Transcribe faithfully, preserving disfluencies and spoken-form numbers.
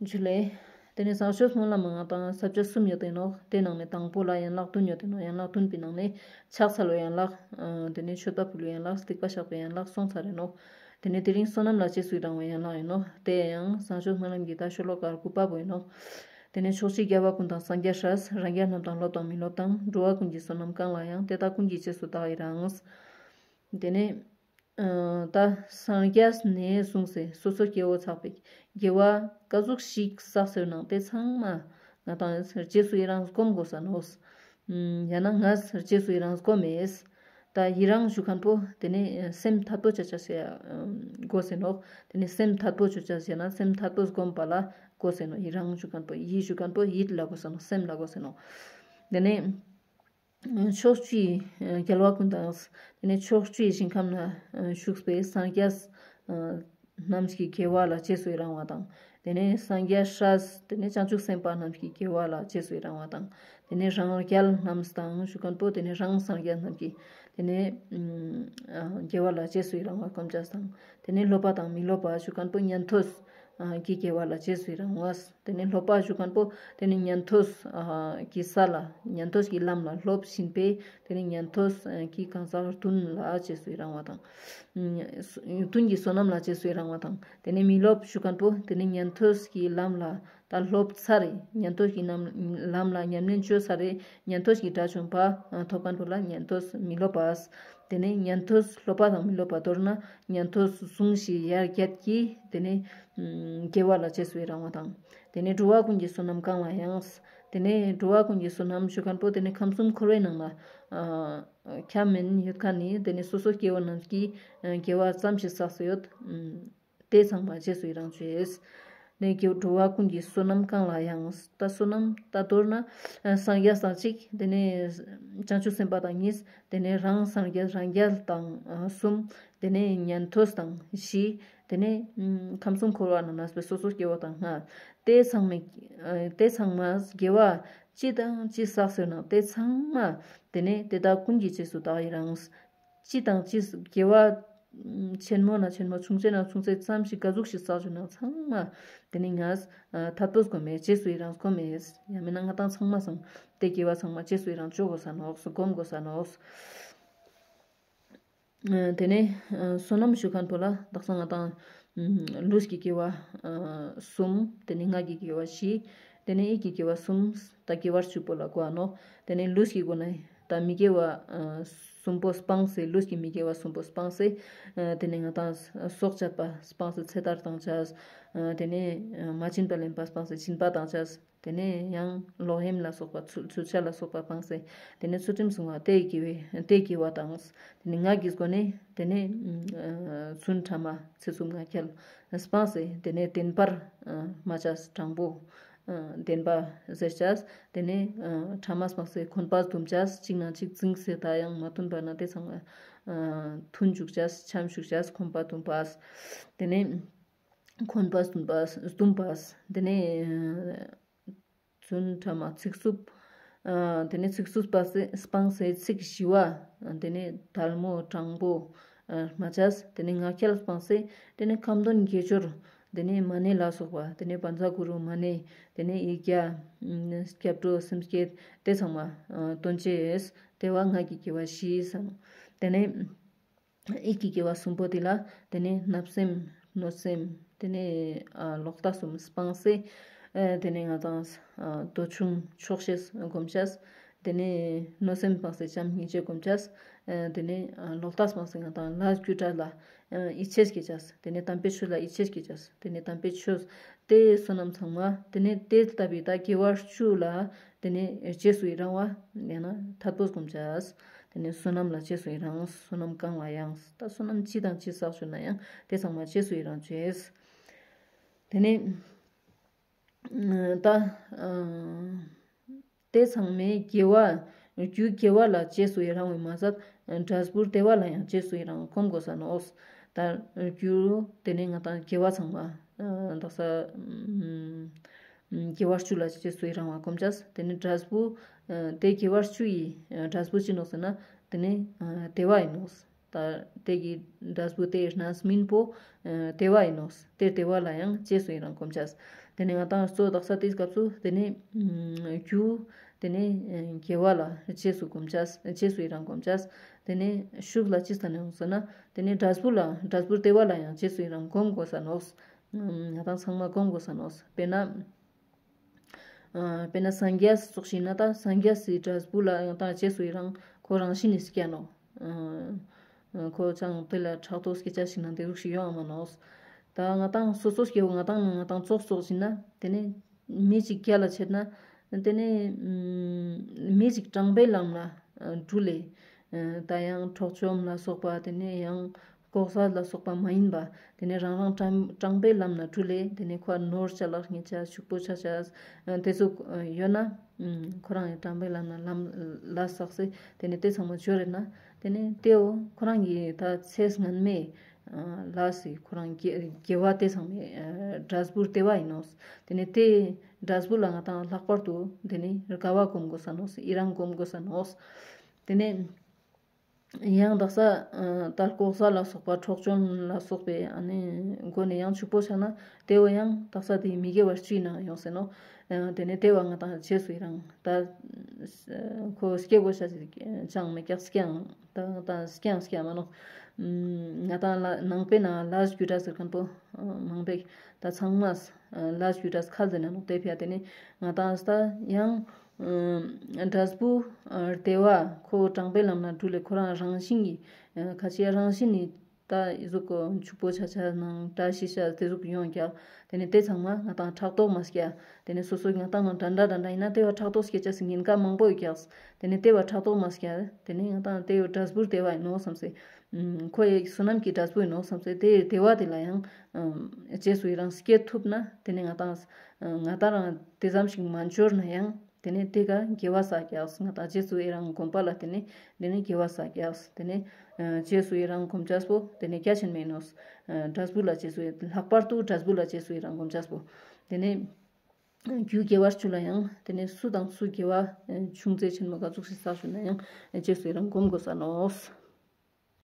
ཇུ་ལེ། དེ་ནས་བཟང་སྤྱོད་སྨོན་ལམ་ང་དང་ས་བཅད་གསུམ་ཡོད་དེ་ནོག། དེ་ནང་ནས་དང་པོ་ལ་ཡན་ལག་བདུན་ཡོད་དེ་ནོག། ཡན་ལག་བདུན་པའི་ནང་ནས་ཕྱག་འཚལ་བའི་ཡན་ལག། ཨ་དེ་ནས་མཆོད་པ་ཕུལ་བའི་ཡན་ལག། སྡིག་པ་བཤགས་པའི་ཡན་ལག་སོང་ཚར་རེ་ནོག། དེ་ནས་དེ་རིང་བསོད་ནམས་ལ་རྗེས་སུ་ཡི་རང་བའི་ཡན་ལག་ཡིན་ནོག། དེ་ཡང་བཟང་སྤྱོད་སྨོན་ལམ་གྱི་ད་ཤོ་ལོ་ཀ་དགུ་པ་པོ་ཡིན་ནོག། དེ་ནས་ཕྱོགས་བཅུའི་རྒྱལ་བ་ཀུན་དང་སངས་རྒྱས་སྲས། རང་རྒྱལ་རྣམས་དང་སློབ་དང་མི་སློབ་དང་། འགྲོ་བ་ཀུན་གྱི་བསོད་ནམས་གང་ལ་ཡང་། དེ་དག་ཀུན་གྱི་རྗེས་སུ་བདག་ཡི་རང་། དེ་ནས་ཨ་ད་སངས་རྒྱས་ནས་བཟུང་སྟེ་སོ་སོ་སྐྱེ་བོ་ཚགས་པའི་དགེ་བ་ག་ཟུག་ཞིག་བསགས་ཟེར་ནའང་དེ་ཚང་མ་ང་དང་རྗེས་སུ་ཡི་རང་སྒོམ་དགོས་ས་ནོག། ཡང་ན་ངས་རྗེས་སུ་ཡི་རང་སྒོམ་མེད། ད་ཡི་རང་ཞུ་མཁན་པོ་དེ་ནས་སེམས་ཐད་པོ་ཅོ་ཅེས་དགོས་ས་ནོག། དེ་ནས་སེམས་ཐད་པོ་ཅོ་ཅེས་ཟེར་ན་སེམས་ཐད་པོ་སྒོམ་པ་ལ་དགོས་ས་ནོག། ཡི་རང་ཞུ་མཁན་པོ་ཡིད་ཞུ་མཁན་པོ་ཡིད་ལ་དགོས་ས་ནོག། སེམས་ལ་དགོས་ས་ནོག། དེ་ནས། ཕྱོགས་བཅུའི་རྒྱལ་བ་ཀུན་དང་། དེ་ནས་ཕྱོགས་བཅུའི་ཞིང་ཁམས་ན་བཞུགས་པའི་སངས་རྒྱས་རྣམས་ཀྱི་དགེ་བ་ལ་རྗེས་སུ་ཡི་རང་བ་དང་། དེ་ནས་སངས་རྒྱས་སྲས་དེ་ནས་བྱང་ཆུབ་སེམས་དཔའ་རྣམས་ཀྱི་དགེ་བ་ལ་རྗེས་སུ་ཡི་རང་བ་དང་། དེ་ནས་རང་རྒྱལ་རྣམས་དང་ཞུ་མཁན་པོ་དེ་ནས་རང་སངས་རྒྱས་རྣམས་ཀྱི་དེ་ནས་དགེ་བ་ལ་རྗེས་སུ་ཡི་རང་བ་སྒོམ་ཅེས་དང་། དེ་ནས་སློབ་པ་དང་མི་སློབ་པ་ཞུ་མཁན་པོ་ཉན་ཐོས་ཀྱི་དགེ་བ་ལ་རྗེས་སུ་ཡི་རང་བ། དེ་ནས་སློབ་པ་ཞུ་མཁན་པོ་དེ་ནས་ཉན་ཐོས་ཀྱི་ས་ལ་ཉན་ཐོས་ཀྱི་ལམ་ལ་སློབ་བཞིན་པས་དེ་ནས་ཉན་ཐོས་ཀྱི་གང་ཟག་བདུན་ལ་རྗེས་སུ་ཡི་རང་བ་དང་། བདུན་གྱི་བསོད་ནམས་ལ་རྗེས་སུ་ཡི་རང་བ་དང་། དེ་ནས་མི་སློབ་ཞུ་མཁན་པོ་དེ་ནས་ཉན་ཐོས་ཀྱི་ལམ་ལ་ད་སློབ་ཚར་རེ་ཉན་ཐོས་ཀྱི་ལམ་ལ་ཉམས་ལེན་བཅོས་ཚར་རེ་ཉན་ཐོས་ཀྱི་དགྲ་བཅོམ་པ་ཐོབ་མཁན་པོ་ལ་ཉན་ཐོས་མི་སློབ་པ། དེ་ནས་ཉན་ཐོས་སློབ་པ་དང་མི་སློབ་པ་མདོར་ན་ཉན་ཐོས་ཟུང་བཞི་ཡ་བརྒྱད་ཀྱི་དེ་ནས་དགེ་བ་ལ་རྗེས་སུ་ཡི་རང་བ་དང་། དེ་ནས་འགྲོ་བ་ཀུན་གྱི་བསོད་ནམས་གང་ལ་ཡང་། དེ་ནས་འགྲོ་བ་ཀུན་གྱི་བསོད་ནམས་ཞུ་མཁན་པོ་དེ་ནས་ཁམས་གསུམ་འཁོར་བའི་ནང་ལ་འཁྱམས་མིན་ཡོད་མཁན་ནི་དེ་ནས་སོ་སོ་སྐྱེ་བོ་རྣམས་ཀྱི་དགེ་བ་ཙམ་ཞིག་བསགས་སུ་ཡོད། དེ་ཚང་མ་རྗེས་སུ་ཡི་རང་བཅོས། ནས་འགྲོ་བ་ཀུན་གྱི་བསོད་ནམས་གང་ལ་ཡང་། ད་བསོད་ནམས་ད་མདོར་ན་སངས་རྒྱས་དང་གཅིག། དེ་ནས་བྱང་ཆུབ་སེམས་དཔའ་དང་གཉིས། དེ་ནས་རང་སངས་རྒྱས་རང་རྒྱལ་དང་གསུམ། དེ་ནས་ཉན་ཐོས་དང་བཞི། དེ་ནས་ཁམས་གསུམ་འཁོར་བ་ན་གནས་པའི་སོ་སོ་སྐྱེ་བོ་དང་ལྔ། དེ་ཚང་མས་དེ་ཚང་མ་དགེ་བ་ཅི་དང་ཅི་བསགས་ཟེར་ན་དེ་ཚང་མ་དེ་ནས་དེ་དག་ཀུན་གྱི་རྗེས་སུ་བདག་ཡི་རང་། ཅི་དང་ཅི་དགེ་བ་ཆེན་མོ་ན་ཆེན་མོ་ཆུང་ཙེ་ན་ཆུང་ཙེ་ཙམ་ཞིག་ག་ཟུག་ཞིག་བསགས་བྱུང་ན་ཚང་མ་དེ་ནི་ངས་ཐད་པོ་སྒོམ་མེད་རྗེས་སུ་ཡི་རང་སྒོམ་མེད། ཡང་མིན་ན་ང་དང་ཚང་མ་སང་དེ་དགེ་བ་ཚང་མ་རྗེས་སུ་ཡི་རང་བཅོ་དགོས་ས་ནོག་སྒོམ་དགོས་ས་ནོག། དེ་ནས་བསོད་ནམས་ཞུ་མཁན་པོ་ལ་དག་ས་ང་དང་ལུས་ཀྱི་དགེ་བ་གསུམ། དེ་ནས་ངག་གི་དགེ་བ་བཞི། དེ་ནས་ཡིད་ཀྱི་དགེ་བ་གསུམ། ད་དགེ་བ་བཅུ་པོ་ལ་གོ་ནོག། དེ་ནས་ལུས་ཀྱི་སྒོ་ནས་ད་མི་དགེ་བ་གསུམ་པོ་སྤངས་སེ་ལུས་ཀྱི་མི་དགེ་བ་གསུམ་པོ་སྤངས་སེ། དེ་ནས་ང་དང་སྲོག་གཅོད་པ་སྤངས་སེ་ཚེ་ཐར་བཏང་ཅེས། དེ་ནས་མ་བྱིན་པ་ལེན་པ་སྤངས་སེ་བྱིན་པ་བཏང་ཅེས། དེ་ནས་ཡང་ལོག་གཡེམ་ལ་སོགས་པ་ཚུལ་ཚུལ་འཆལ་ལ་སོགས་པ་སྤངས་སེ། དེ་ནས་ཚུལ་ཁྲིམས་སྲུང་བ་དེ་དགེ་བའི་དེ་དགེ་བ་དང་། དེ་ནས་ངག་གི་སྒོ་ནས་དེ་ནས་རྫུན་ཕྲ་མ་ཚེ་སྲུང་ངག་འཁྱལ་སྤངས་སེ་དེ་ནས་བདེན་པར་སྨྲ་ཅེས་དྲང་པོ་བདེན་པ་ཟེར་ཅེས། དེ་ནས་ཕྲ་མ་སྤངས་སེ་འཁོན་པ་བསྡུམ་ཅེས་གཅིག་ན་གཅིག་འཛིངས་སེ་ད་ཡང་མ་མཐུན་པ་ན་དེ་ཚང་མ་མཐུན་འཇུག་ཅེས་འཆམ་འཇུག་ཅེས་འཁོན་པ་བསྡུམ་པ། དེ་ནས་འཁོན་པ་བསྡུམ་པ་བསྡུམ་པ། དེ་ནས་རྫུན་ཕྲ་མ་ཚིག་རྩུབ། ཨ་དེ་ནས་ཚིག་རྩུབ་སྤངས་སེ་སྤངས་སེ་ཚིག་ཞི་བ། དེ་ནས་དལ་མོ་དྲང་པོ་སྨྲ་ཅེས། དེ་ནས་ངག་འཁྱལ་སྤངས་སེ་དེ་ནས་ཁ་འདོན་དགེ་སྦྱོར། དེ་ནས་མ་ཎི་ལ་སོགས་པ། དེ་ནས་བཛྲ་གུ་རུ་མ་ཎི། དེ་ནས་ཡིག་བརྒྱ། སྐྱབས་འགྲོ་སེམས་བསྐྱེད་དེ་ཚང་མ་འདོན་ཅེས། དེ་བོ་ངག་གི་དགེ་བ་བཞི་སམ། དེ་ནས་ཡིད་ཀྱི་དགེ་བ་གསུམ་པོ་དེ་ལ་དེ་ནས་བརྣབ་སེམས་གནོད་སེམས་དེ་ནས་ཨ་ལོག་ལྟ་གསུམ་སྤངས་སེ། ཨ་དེ་ནས་ང་དང་ཨ་འདོད་ཆུང་ཆོག་ཤེས་སྒོམ་ཅེས། དེ་ནས་གནོད་སེམས་སྤངས་སེ་བྱམས་སྙིང་རྗེ་སྒོམ་ཅེས། ཨ་དེ་ནས་ཨ་ལོག་ལྟ་སྤངས་སེ་ང་དང་ལས་རྒྱུ་འབྲས་ལ་ཨ་ཡིད་ཆེས་བསྐྱེད་ཅེས། དེ་ནས་དམ་པའི་ཆོས་ལ་ཡིད་ཆེས་བསྐྱེད་ཅེས། དེ་ནས་དམ་པའི་ཆོས་དེ་བསོད་ནམས་ཚང་མ་དེ་ནས་དེ་ལྟ་བུའི་ད་དགེ་བ་བཅུ་ལ་དེ་ནས་རྗེས་སུ་ཡི་རང་བ་ཡང་ན་ཐད་པོ་སྒོམ་ཅེས། དེ་ནས་བསོད་ནམས་ལ་རྗེས་སུ་ཡི་རང་། བསོད་ནམས་གང་ལ་ཡང་། ད་བསོད་ནམས་ཅི་དང་ཅི་བསགས་བྱུང་ན་ཡང་དེ་ཚང་མ་རྗེས་སུ་ཡི་རང་བཅོས། དེ་ནས་ད་ཨ་དེ་ཚང་མའི་དགེ་བ་རྒྱུ་དགེ་བ་ལ་རྗེས་སུ་ཡི་རང་བས་མ་ཟད་འབྲས་བུ་བདེ་བ་ལ་ཡང་རྗེས་སུ་ཡི་རང་སྒོམ་དགོས་ས་ནོག། ད་རྒྱུ་དེ་ནས་ང་དང་དགེ་བ་ཚང་མ་ཨ་དག་ས་ཨ་དགེ་བ་བཅུ་ལ་རྗེས་སུ་ཡི་རང་བ་སྒོམ་ཅེས། དེ་ནས་འབྲས་བུ་ཨ་དེ་དགེ་བ་བཅུ་ཡི་ཨ་འབྲས་བུ་ཅི་ནོག་ཟེར་ན་དེ་ནས་ཨ་བདེ་བ་ཡིན་ནོག། ད་དེ་གི་འབྲས་བུ་དེ་རྣམ་སྨིན་པོ་ཨ་དེ་བ་ཨིན་ནོག། དེ་དེ་བ་ལ་ཡང་རྗེས་སུ་ཡི་རང་སྒོམ་ཅེས། དེ་ནས་ང་ཏང་གཙོ་དག་ས་དེའི་སྐབས་སུ་དེ་ནས་ཨ་རྒྱུ་དེ་ནས་ཨ་དགེ་བ་ལ་རྗེས་སུ་སྒོམ་ཅེས། རྗེས་སུ་ཡི་རང་སྒོམ་ཅེས། དེ་ནས་ཤུགས་ལ་ཅི་ལྟར་ཡོང་ཟེར་ན་དེ་ནས་འབྲས་བུ་ལ་འབྲས་བུ་དེ་བ་ལ་ཡང་རྗེས་སུ་ཡི་རང་སྒོམ་དགོས་ས་ནོག། ང་ཏང་ཚང་མ་སྒོམ་དགོས་ས་ནོག། དཔེར་ན། ཨ་དཔེར་ན་སངས་རྒྱས་སོགས་ཞིག་ན་ད་སངས་རྒྱས་སི་འབྲས་བུ་ལ་ཡང་ད་རྗེས་སུ་ཡི་རང་ཁོ་རང་བཞིན་ནི་སྐྱེ་ནོག། ཨ་ཁོ་ཅང་དེ་ལ་ཕྲག་དོག་སྐྱེ་ཅེས་ཞིག་ན་དེ་ཟུག་ཞིག་ཡོང་ང་མ་ནོག། ད་ང་ཏང་སོ་སོ་སྐྱེ་བོ་ང་ཏང་ང་ཏང་ཙོགས་སོགས་ཞིག་ན་དེ་ནས་མི་ཅིག་རྒྱལ་ལ་ཆེད་ན་དེ་ནས་མི་ཅིག་དྲང་པའི་ལམ་ལ་འགྲུལ་ལེ། ད་ཡང་འཕྲོག་བཅོམ་ལ་སོགས་པ་དེ་ནས་ཡང་ལྐོག་ཟ་ལ་སོགས་པ་མ་ཡིན་པ། དེ་ནས་རང་རང་དྲང་དྲང་པའི་ལམ་ན་འགྲུལ་ལེ། དེ་ནས་ཁོ་ནོར་ཆ་ལག་རྙེད་ཆ་ཕྱུག་པོ་ཆ་ཆ་དེ་ཚོ་ཡོད་ན་ཁོ་རང་ཡང་དྲང་པའི་ལམ་ན་ལམ་ལ་བསགས་སེ་དེ་ནས་དེ་ཚང་མ་འབྱོར་རེད་ན། དེ་ནས་དེའོ་ཁོ་རང་གི་ད་ཚེ་སྔན་མའི་ལས་སི་ཁོ་རང་དགེ་དགེ་བ་དེ་ཚང་མའི་འབྲས་བུ་དེ་བ་ཡིན་ནོག། དེ་ནས་དེ་འབྲས་བུ་ལ་ང་ཏང་ལྷག་པར་དུ་དེ་ནས་དགའ་བ་སྒོམ་དགོས་ས་ནོག། ཡི་རང་སྒོམ་དགོས་ས་ནོག། དེ་ནས། ཡང་དག་ས་ཨ་ད་ལྐོག་ཟ་ལ་སོགས་པ་འཕྲོག་བཅོམ་ལ་སོགས་པའི་ཨ་ནི་སྒོ་ནས་ཡང་ཕྱུག་པོ་ཆགས་ན་དེ་བོ་ཡང་དག་ས་དེ་མི་དགེ་བ་བཅུའི་ནང་ཡོང་ཟེར་ནོག། ཨ་དེ་ནས་དེ་བ་ང་ཏང་རྗེས་སུ་ཡི་རང་ད་ཁོ་སྐྱེ་དགོས་ཤ་ཅིག་ཅང་མི་སྐྱག་སྐྱང་ད་ང་ཏང་སྐྱང་སྐྱང་མ་ནོག། ང་ཏང་ལ་ནང་པའི་ནང་ལས་རྒྱུ་འབྲས་ཟེར་མཁན་པོ་མང་པོ་ད་ཚང་མ་ལས་རྒྱུ་འབྲས་ཁ་ཟེར་ན་ནོག། དེ་ཕྱིར་དེ་ནས་ང་ཏང་ད་ཡང་འབྲས་བུ་དེ་བ་ཁོ་དྲང་པའི་ལམ་ན་འགྲུལ་ལེ། ཁོ་རང་རང་བཞིན་གྱི་ཁ་ཅིག་རང་བཞིན་ནི་ད་ཨི་ཟུག་ཕྱུག་པོ་ཆ་ཆ་ནང་བཀྲ་ཤིས་ཤ་དེ་ཟུག་ཡོང་ཀྱག། དེ་ནས་དེ་ཚང་མ་ང་ཏང་ཕྲག་དོག་མ་སྐྱེ། དེ་ནས་སོ་སོ་ང་ཏང་ནང་འདྲ་འདྲ་འདྲ་འདྲ་ཡིན་ན་དེ་བ་ཕྲག་དོག་སྐྱེ་ཅེས་སི་ཉེན་ཁ་མང་པོ་ཡོད་ཀྱག། དེ་ནས་དེ་བ་ཕྲག་དོག་མ་སྐྱེ། དེ་ནས་ང་ཏང་དེ་བ་འབྲས་བུ་དེ་བ་ཡིན་ནོག་བསམ་སེ། ཁོ་ཡི་བསོད་ནམས་ཀྱི་འབྲས་བུ་ཡིན་ནོག་བསམ་སེ་དེ་དེ་བ་དེ་ལ་ཡང་རྗེས་སུ་ཡི་རང་སྐྱེ་ཐུབ་ན་དེ་ནས་ང་ཏང་ང་ཏང་རང་དེ་ཙམ་ཞིག་མ་འབྱོར་ན་ཡང་། དེ་ནས་དེ་ག་དགེ་བ་བསགས་ཀྱག། ང་ཏང་རྗེས་སུ་ཡི་རང་སྒོམ་པ་ལ་དེ་ནས་དེ་ནས་དགེ་བ་བསགས་ཀྱག། དེ་ནས་ཨ་རྗེས་སུ་ཡི་རང་སྒོམ་ཅེས་པོ་དེ་ནས་རྒྱ་ཆེན་མེད་ནོག། ཨ་འབྲས་བུ་ལ་རྗེས་སུ་ཡི་ལྷག་པར་དུ་འབྲས་བུ་ལ་རྗེས་སུ་ཡི་རང་སྒོམ་ཅེས་པོ། དེ་ནས་རྒྱུ་དགེ་བ་བཅུ་ལ་ཡང་དེ་ནས་སུ་དང་སུ་དགེ་བ་ཨ་ཆུང་ཙེ་ཆེན་མོ་ག་ཙུག་ཞིག་བསགས་ཞུ་ན་ཡང་རྗེས་སུ་ཡི་རང་སྒོམ་དགོས་ས་ནོག།